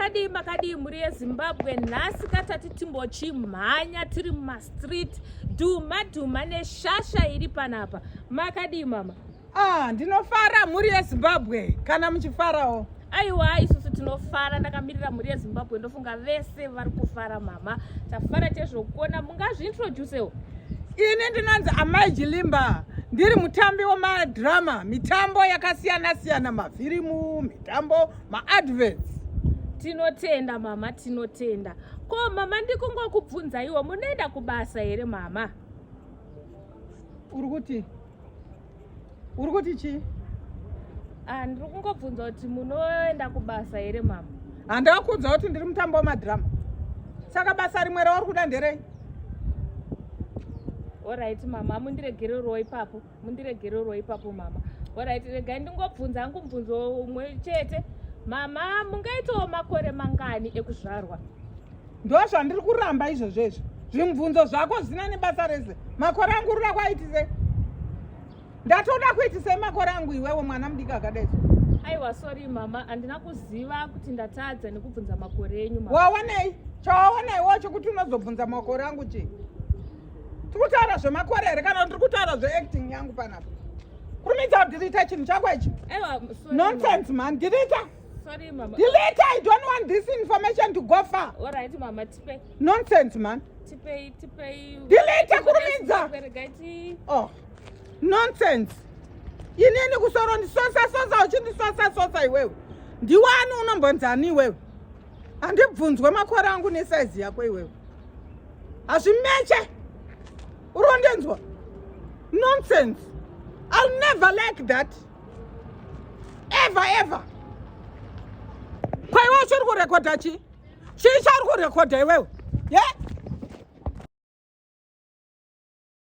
Makadii makadii mhuri yeZimbabwe, nhasi katati timbochimhanya tiri mumastreet dhuma dhuma neshasha iri panapa. Makadii mama? Ah, ndinofara mhuri yeZimbabwe kana muchifarawo. Aiwa, isusu tinofara, ndakamirira mhuri yeZimbabwe, ndofunga vese vari kufara mama. Tafara chezvokuona, mungazviintroducewo? Ini ndinonzi Amai Jilimba, ndiri mutambi wemadrama, mitambo yakasiyana siyana, mafirimu, mitambo, maadverts. Tinotenda mama, tinotenda. Ko mama, ndikungokubvunzaiwo, munoenda kubasa here mama? Uri kuti uri kuti chii? Ah, ndiri kungobvunza kuti munoenda kubasa here mama? Handakuudza kuti ndiri mutambo wemadhirama, saka basa rimwe rauri kuda nderei? Alright mama, mundiregererwo ipapo, mundiregererwo ipapo mama. Alright, regai ndingobvunza hangu mubvunzo umwe chete. Mama, mungaitawo makore mangani ekuzvarwa? Ndo zvandiri kuramba izvozvo izvo. Zvimubvunzo zvako zvisina nebasa rese. Makore angu urikuda kuaitisei? Ndatoda kuitisei makore angu iwewe mwana mudiki akadai so? Aiwa, sorry mama, handina kuziva kuti ndatadza nekubvunza makore enyu mama. Wawanei? Chawawaneiwo chekuti unozobvunza makore angu chii? Tiri kutaura zvemakore here kana tiri kutaura zveacting yangu panapa? Kurumidza kudhirita chinhu chako ichi. Aiwa, sorry. Nonsense man, dhirita. Sorry mama. Delete, I don't want this information to go far. All right mama, tipe. Nonsense man. Tipei, tipei. Delete, kurumidza. Regai ti. Oh. Nonsense. Inini kusoro ndisosa sosa uchindisosa sosa iwewe. Ndiwani unombonzani iwewe? Handibvunzwe makore angu nesaizi yako iwewe. Hazvimeche. Urondenzwa. Nonsense. I'll never like that. Ever ever. Kwaiwe uchiri kurekodha chii? Chii chauri kurekodha iwewe? Ye? Yeah?